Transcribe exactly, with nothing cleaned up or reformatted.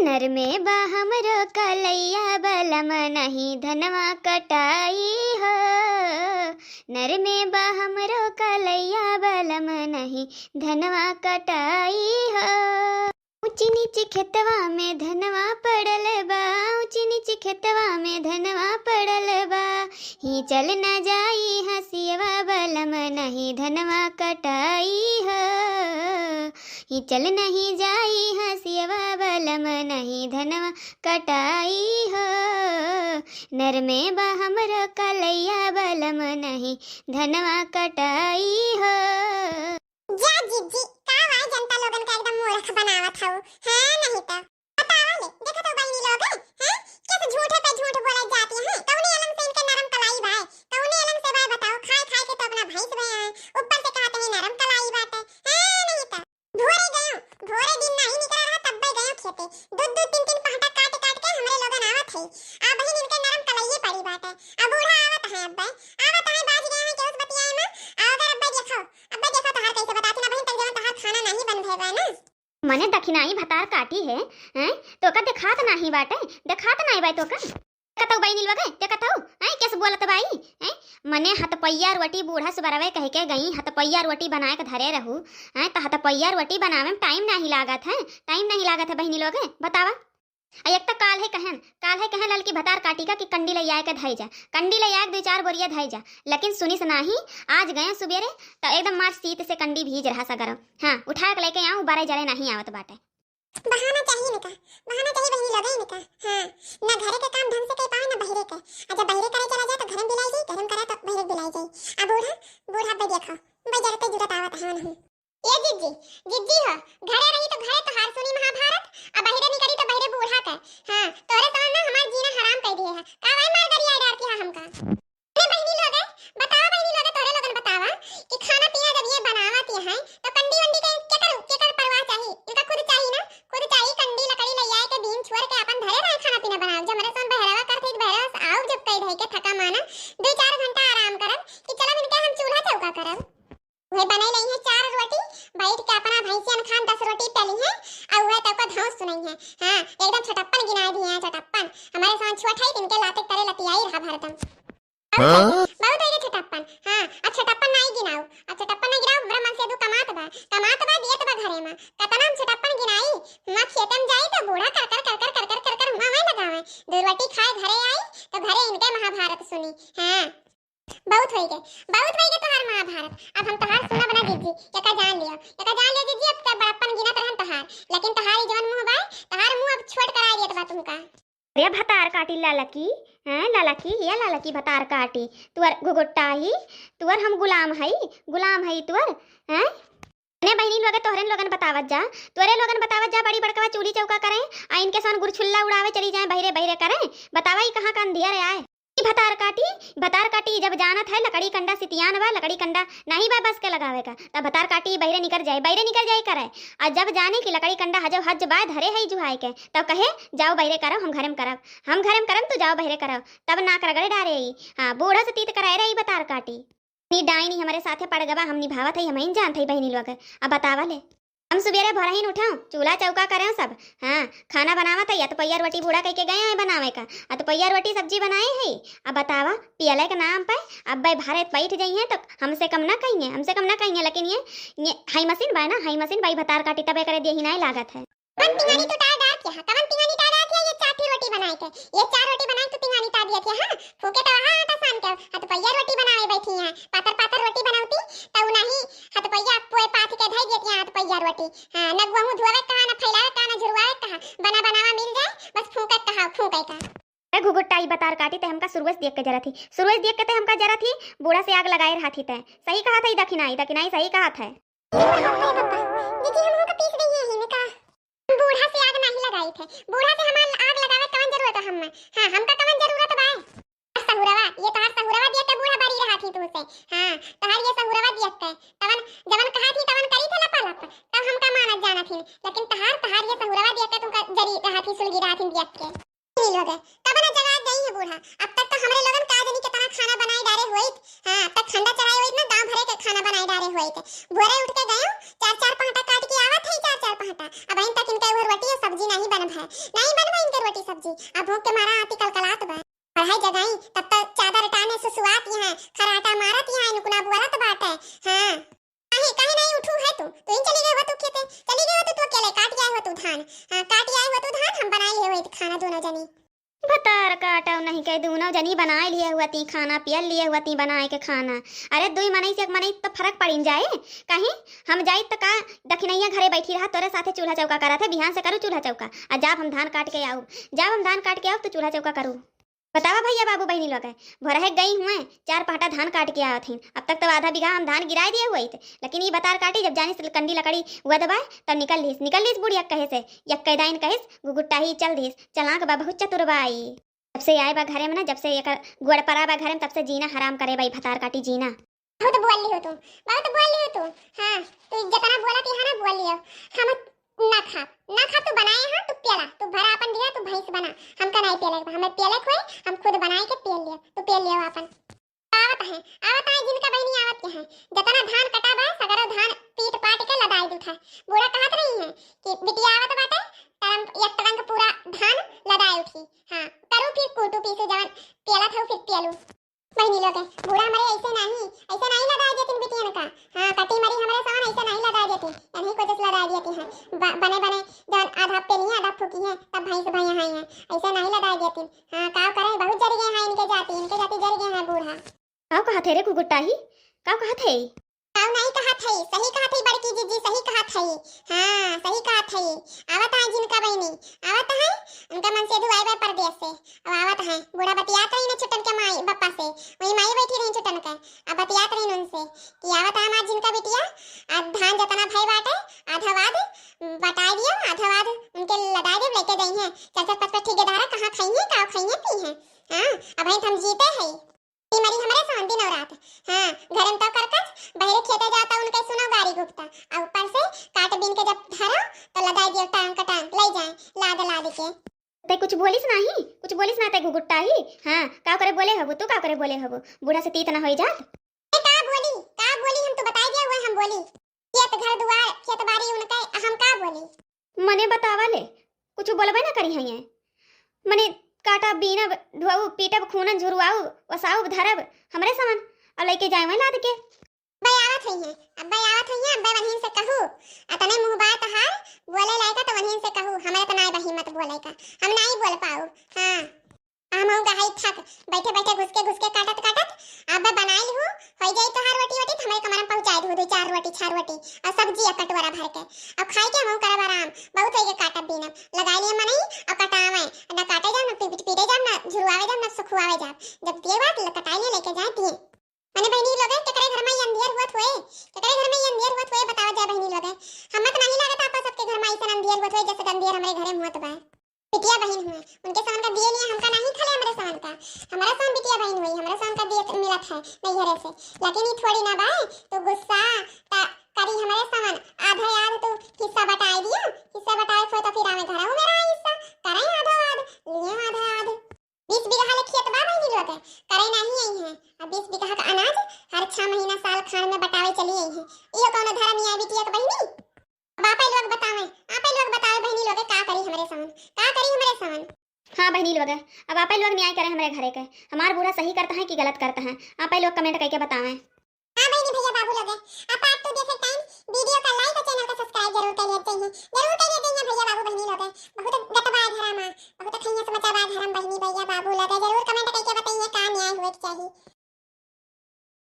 नरमे बा हमरो कलैया बलम नहीं धनवा कटाई हो, नरमे बा हमरो कलैया बलम नहीं धनवा कटाई हो। ऊँची नीची खेतवा में धनवा पड़ल बा, ऊँची नीची खेतवा में धनवा पड़ल बा, ही चल न जाई हसियवा बलम नहीं धनवा कटाई हो, ही चल नहीं जाई हसियवा बलम नहीं धनवा कटाई हो, नरमे बा हमरो कलैया बलम नहीं धनवा कटाई हो। जा जिज्जी, का भाई जनता लोगन का एकदम मूर्ख बनावत हऊ, हैं? नहीं तो बतावा ले, देखत हऊ बहिनी लोग, हैं? कैसे झूठे पे झूठ बोलत जाती हैं, कौने अलंग से इनके नरम कलाई बाय, कौने अलंग से बाय बताओ, खाए खाए के तो अपना भैंस भय हैं, ऊपर से कहत हैं नरम कलाई बाटे, हैं? नहीं तो भोरे गयो, भोरे दिन नहीं निकला रहा, तब्बे गयो खेते, दो दो तीन तीन पहटा काट काट के हमरे लोगन आवत है, आ बहिन इनके नरम कलाइये पड़ी बाटे, आ बूढ़ा आवत है अब्बे, आवत है बाज गए हैं केहू से बतियाए में, आ अगर अब्बे देखो, अब्बे देखो तोहार कैसे बताती ना बहिन, तक जवन तोहार खाना नहीं बन भे बा ना। मने दखिनाई भतार काटी है, हैं? तोका देखात नाही बाटे, देखात नाही बाय तोका। देखत हऊ बहिनी लोग, देखत हऊ, हैं? कैसे बोलत बाई, हैं? मने हथपैया रोटी बूढ़ा सुबरवे कह के गई, हथपैया रोटी बनाए के धरे रहू, हैं? त हथपैया रोटी बनावे में टाइम नाही लागत है, टाइम नाही लागत है बहिनी लोग, बतावा। आ एक त काल है कहन, काल है कहन ललकी भतार काटी का कि कंडी ले आए के धई जा, कंडी ले आए के दो चार बोरिया धई जा, लेकिन सुनिस नाही। आज गए सुबेरे त एकदम मार शीत से कंडी भीज रहा सगरो। हाँ, उठा के लेके आऊँ, बरे जरे नाही आवत बाटे। बहाना चाहिए इनका, बहाना चाहिए बहिनी लोग इनका। हाँ, ना घरे के काम ढंग से कर पावे, ना बहिरे के। आ जब बहिरे करे चला जाए तो घरे में बिलाई जाई, घरे में करा तो बहिरे में बिलाई जाई। आ बूढ़ा, बूढ़ा बे देखो, बे जरते जुरत आवत है नहीं। ए जिज्जी, जिज्जी हो, घरे रही तो घरे तोहार सुनी महाभारत, आ बहिरे निकली तो बहिरे बूढ़ा के। हाँ, तोरे समझ ना हमार जीना हराम कर दिए है। का भाई मार गरिया डारती है हमका? अरे बहिनी लोगे, बतावा बहिनी लोगे, तोरे लोगन बतावा कि खाना पीना जब ये बनावत ये हैं, तो कंडी वंडी के केकर, केकर परवाह चाही? इनका खुद चाही ना, खुद चाही कंडी लकड़ी ले आए के बीन छुअर के अपन धरे रहे खाना पीना बनाओ। जब मरे सोन बहरवा करत है, बहरवा से आओ जब कई रहे के थका माना, दो चार घंटा आराम करब कि चलब इनके हम चूल्हा चौका करब। उहे बनाई लई है चार रोटी, बैठ के अपना भैंसियन खान दस रोटी पेली है, आ उहे तब को धौंस सुनाई है। हाँ, एकदम छटप्पन गिनाई दिए हैं, छटप्पन। हमारे साथ छोट है, इनके लाते तरे लतियाई रहा हरदम। बहुत हाँ? होइगे, बहुत होइगे छटप्पन। हाँ, अब छटप्पन नाई गिनाओ, अब छटप्पन नाई गिनाओ, हमरा मन से दू कमात बा, कमात बा, दियत बा घरे में। कतना हम छटप्पन गिनाई, माँ खेते में जाई तो बूढ़ा कर कर, कर कर, कर कर, कर कर हुआं वहीं लगावे। दो रोटी खाए घरे आई, तो घरे इनके महाभारत सुनी। हाँ, बहुत होइगे, बहुत होइगे तोहार महाभारत। अब हम तोहार सुनब ना जिज्जी, एका जान लियो, एका जान लियो जिज्जी, अब तक बड़प्पन गिनत रहन तोहार, लेकिन तोहार ई जवन मुँह बाय, तोहार मुँह अब छोट कराई दियत बा तुमका। अरे भतार काटी ललकी, हैं ललकी, ये ललकी भतार काटी, तुअर घुघुट्टा ही, तुअर हम गुलाम हई, गुलाम हई तुअर, हैं? अने बहिनी लोगे तोहरेन लोगन बतावत जा, तोरे लोगन बतावत जा, बड़ी बड़कवा चूल्ही चौका करें, आ इनके सन गुरछुल्ला उड़ावे चली जाए, बहिरे बहिरे करें, बतावा ई कहाँ का अंधियर आए? ई भतार काटी, भतार काटी जब जानत है लकड़ी कंडा सितियान बा, लकड़ी कंडा नहीं बा बस के लगावे का, तब भतार काटी बहिरे निकर जाए, बहिरे निकर जाए करे। आ जब जाने कि लकड़ी कंडा हजो हज बा धरे है जुहाए के, तब कहे, "जाओ बहिरे करो, हम घरे में करब, हम घरे में करब, तू जाओ बहिरे करो।" तब नाक रगड़े डारे ई। हाँ, बूढ़ा से तीत कराए रही भतार काटी। नी डाइनी हमरे साथे पड़ गवा, हम निभावत है, हम ही जानत है बहिनी लोग। अब बतावा ले। हम सुबेरे भोरहिन उठें, चूल्हा चौका करें सब। हाँ, खाना बनावत है, अतपैया रोटी बूढ़ा कह के गए हैं बनावे का। अतपैया रोटी सब्जी बनाए है। अब बतावा, पियले के नाम पे अब भाई भारत बैठ जाई हैं तो हमसे कम ना कहिए, हमसे कम ना कहिए। लेकिन ये, ये हाई मशीन बाय ना, हाई मशीन बाई भतार काटी तबे करे देही नाई लागत है। कवन तिंगानी तू तार डार किया, कवन तिंगानी तार डार किया, ये चार ठे रोटी बनाए के, ये चार रोटी बनाए के तू तिंगानी तार दिया किया, हाँ? फूके तो वहाँ आटा सान के, अतपैया रोटी बनावे बैठी हैं, पातर पातर रोटी बनावती, तब नहीं हथपैया पोए पाथ के धई देती हैं हथपैया रोटी। हाँ, न गोहूँ धोवे कहा, न फैलावे कहा, न झुरवावे कहा, बना बनावा मिल जाए, बस फूंके कहा, फूंके का। ए घुघुट्टा, ई बतार काटी ते हमका शुरुए से देख के जरत ही, शुरुए से देख के ते हमका जरत ही, बूढ़ा से आग लगाए रहत ही ते। सही कहत है ई दखिनाई, दखिनाई सही कहत है। दीदी, हम हमका पीस गई है ही में का। बूढ़ा से आग नाही लगाई थे, बूढ़ा से हमार आग लगावे कवन जरूरत है हमें? हाँ, हमका कवन जरूरत बा? सहुरवा, ये तोहार सहुरवा दिया के बूढ़ा बरी रहा थी तुमसे। हाँ, तोहार ये सहुरवा दिया के। तवन, जवन कहा थी, तवन करी थे लपालप, तब हमका मानत जाना थी। लेकिन तोहार, तोहार ये सहुरवा दिया के तुमका जरी रहा थी, सुलगी रहा थी दिया के। ई लोग, तब ना जगा गई है बूढ़ा। अब तक तो हमरे लोगन का जनी कितना खाना बनाए डारे होइत। हाँ, अब तक ठंडा चढ़ाए होइत ना, गाँव भरे के खाना बनाए डारे होइत। भोरे उठ के गयो, चार चार पहटा काट के आवत है, चार चार पहटा। अब इन तक इनका वो रोटी और सब्जी नहीं बन भा। नाहीं बनबा इनके रोटी सब्जी, अब भूख के मारा आती कलकलात बा। अढ़ाई जगाई तब तक चादर टाने सुसुआत यहाँ, खराटा मारत यहाँ, इनुकुना बोलत बाटे। हाँ, काहे, काहे नाहीं उठू है तू? तू ही चली गई हो तू खेते, चली गई हो तू, तू अकेले काट आए हो तू धान। हाँ, काट आए हो तू धान, हम बनाए लिए हो खाना दोनों जनी। भतार काटउ नहीं कह, दूनौ जनी बनाए लिए हुआ ती खाना, पियल लिए हुआ ती बनाए के खाना। अरे दुई मनई से एक मनई त फरक पड़िन जाए। कहीं हम जाई त का दखिनैया घरे बैठी रहा, तोरे साथे चूल्हा चौका करत है, बिहान से करू चूल्हा चौका। आ जाब हम धान काट के आउब, जाब हम धान काट के आउब तो चूल्हा चौका करू। बतावा भैया बाबू बहिनी लोग, भोरहे गई हुए, चार पाटा धान काट के आवत हईन। अब तक तो आधा बीघा हम धान गिराए दिए हुए थे, लेकिन ई बतार काटी जब जानिस कंडी लकड़ी हुआ दबाए तब निकल लीस, निकल लीस बुढ़िया कहे से, यक्कैदाइन कहिस, गुगुट्टाही चल दीस, चलाक बा, बहुत चतुर बा ई। जब से आए बा घरे में ना, जब से एकर गोड़ परा बा घरे में, तब से जीना हराम करे बा ई भतार काटी जीना। बहुत बोल लियो तू, बहुत बोल लियो तू। हाँ, तू जितना बोला थी है ना, बोल लियो। हम ना खा, ना खा, तू बनाए हाँ, तू पियला, तू भरा अपन दिया, तू भैंस बना। हमका नहीं पियले के बा, हमें पियले के होई, हम खुद बनाए के पियल लियो, तू पियल लियो अपन। आवत है, आवत है, जिनका बहिनी आवत के है, जतना धान कटा बा, सगरो धान पीट पाट के लदाई दूठा। बूढ़ा कहत रही है कि बिटिया आवत बाटे, तरम एक तरंग पूरा धान लदाई उठी। हाँ, करू फिर कूटू पीसू, जवन पियला था फिर पियलू। बहिनी लोग, बूढ़ा मरे ऐसे नहीं, ऐसे नहीं लदाई देती बिटियन का। हाँ, कटी मरी हमरे सामान ऐसे नहीं लदाई देती, यही को जस लदाई देती है। ब-, बने बने जवन आधा पेनी है, आधा फूकी है, तब भैंस भैया है, ऐसे नहीं लदाई देती। हाँ, का करे, बहुत जर गए हैं इनके जाति, इनके जाति जर गए हैं बूढ़ा। काव कहत है रे गुगुट्टाही? काव कहत है? काव नहीं कहत है, सही कहत है बड़की जीजी, सही कहत है। हाँ, सही कहत है। आवत है जिनका बहिनी, आवत है, उनका मन से धुआई बा परदेस से। अब आवत है, बूढ़ा बतियात रही ना छुटन के माई बप्पा से, वही माई बैठी रही छुटन के, अब बतियात रही उनसे कि आवत है हमार जिनका बिटिया, अब धान जतना भाई बाटे, आधा वाद बटाई दियो, आधा वाद उनके लदाई देब, लेके जाई हैं। चार चार पाँच पाँच ठिकेदारा कहाँ खाई हैं, काव खाई हैं, पी हैं। हाँ, अब हम जीते हैं। ई मरी हमरे सहन दिन और रात। हाँ, घरे में तो करकच, बहरे खेते जाता उनके सुनो गारी गुप्ता। आ ऊपर से काट बीन के जब धरो, तो लदाई दियो टांग का टांग, ले जाए, लाद लाद के। ते कुछ बोलिस नाही, कुछ बोलिस ना ते गुगुट्टाही। हाँ, का करे बोले हबू, तू का करे बोले हबू, बूढ़ा से तीत ना होई जात। ए, का बोली, का बोली, हम तो बताई दिया हुआ, हम बोली। खेत घर दुआर, खेत बाड़ी उनके, हम का बोली? मने बतावा ले, कुछ बोलबे ना करी हैं ये। मने काटब, बीनब, ढोऊ, पीटब, खूनन, झुरुआऊ, ओसाऊ, धरब, हमरे समान, और लेके जाए वहीं लाद के। अब्बे आवत हुई हैं, अब्बे आवत हुई हैं, अब्बे वहीं से कहू, अतने मुँह बात हार, बोले लायका तो वहीं से कहू, हमरे तो नाई बा हिम्मत बोले का, हम नाई बोल पाऊ। हाँ। हमहू गहाई थक, बैठे बैठे घुस के घुस के काटत काटत, अब बनाई लिहू, होई जाई तोहार रोटी वोटी, तो हमरे कमरा में पहुँचाई दू, दू चार रोटी, चार रोटी, और सब्जी एक कटोरा भर के, अब खाई के हमहू करब आराम, बहुत होई के काटब बीनब, लगाई लिए मनई, और कटावे, ना काटे जाब, ना पीट-, पीटे जाब, ना झुरवावे जाब, ना सुखवावे जाब, जब दिए बात ल-, कटाई लिए लेके जाए दिए। मने बहिनी लोगे, केकरे घर में ई अंधेर होत होए, केकरे घर में ई अंधेर होत होए, बतावा जाए बहिनी लोगे। हमें तो नहीं लागत आप सबके घर में ऐसन अंधेर होत होए, जैसे अंधेर हमरे घरे में होत बा। बिटिया बहिन हुए, उनके सवन का दिए लिए हमका नहीं खले हमरे सवन का। हमारा सवन बिटिया बहिन हुई, हमारा सवन का दिए मिलत है नैहरे से। लेकिन ई थोड़ी ना बाए, तो गुस्सा ता करी हमरे सवन, आधे आध तो हिस्सा बटाए दियो, हिस्सा बटाए थोए तो फिर आवे घर में रहा हिस्सा, करे आधो आध, लिए आधे आध। बीस बीघा ले खेत बा बहिनी लोग, करे नाही आई हैं। अब बीस बीघा का अनाज हर छह महीना साल खान में बटावे चली आई हैं। इहो कौनो धर्म या बिटिया के बहिनी? अब आपे लोग बतावे, आपे लोग बतावे बहिनी लोग, का करी हमरे सवन, का करी हमरे सवन? हाँ बहिनी लोग, अब आपे लोग न्याय करे हमरे घरे के। हमार बूढ़ा सही करता है कि गलत करता है, आपे लोग comment करके बतावे। हाँ बहिनी भैया बाबू लोग, आप part two देखे time video का like और channel का subscribe जरूर कर लेते हैं, जरूर कर लेते हैं भैया बाबू बहिनी लोग। बहुत गतबा है धर्म, बहुत खैया समझा बा धर्म बहिनी भैया बाबू लोग, जरूर comment करके बताइए का न्याय हुए के चाहिए।